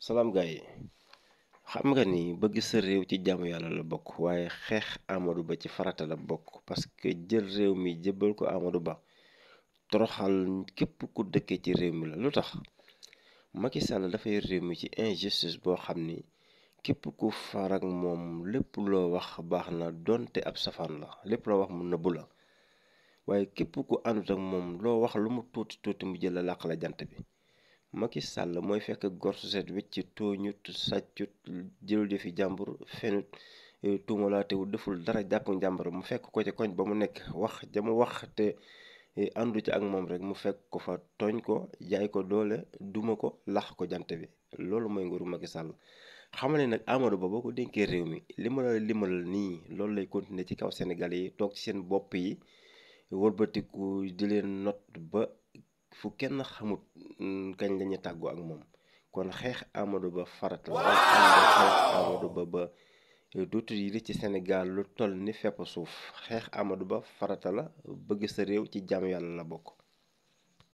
salaam gaay yi xam nga ni bëgg sa réew ci jaamu yàlla la bokk waaye xeex Amadou Ba ci farata la bokk parce que jël réew mi jébbal ko Amadou Ba toroxal képp ku dëkkee ci réew mi la lu tax Macky Sall dafay réew mi ci injustice boo xam ni képp ku farak moom lépp loo wax baax na donte ab safaan la lépp loo wax mu nëbbu la waaye képp ku àndut ak moom loo wax lu mu tuuti tuuti mu jël la làq la jant bi Macky Sall mooy fekk gor su set wecc tooñut sàccut jëlul di fi jàmbur fenut tuumalaatewul deful dara jàpp njàmbur mu fekk ko ca koñ ba mu nekk wax ja mu wax te àndu ci ak moom rek mu fekk ko fa tooñ ko jaay ko doole duma ko lax ko jant bi loolu mooy nguuru Macky Sall xamal ne nag Amadou Ba boo ko dénkee réew mi li ma la limal nii loolu lay continuer ci kaw Sénégal yi toog ci seen bopp yi wëlbatiku di leen not ba fu kenn xamut kañ lañu tàggoo ak moom kon xeex Amadou Ba farata la xeex Amadou Ba ba dootul yi ci Sénégal lu toll ni fepp suuf xeex Amadou Ba farata la bëgg sa réew ci jaamu yàlla la bokk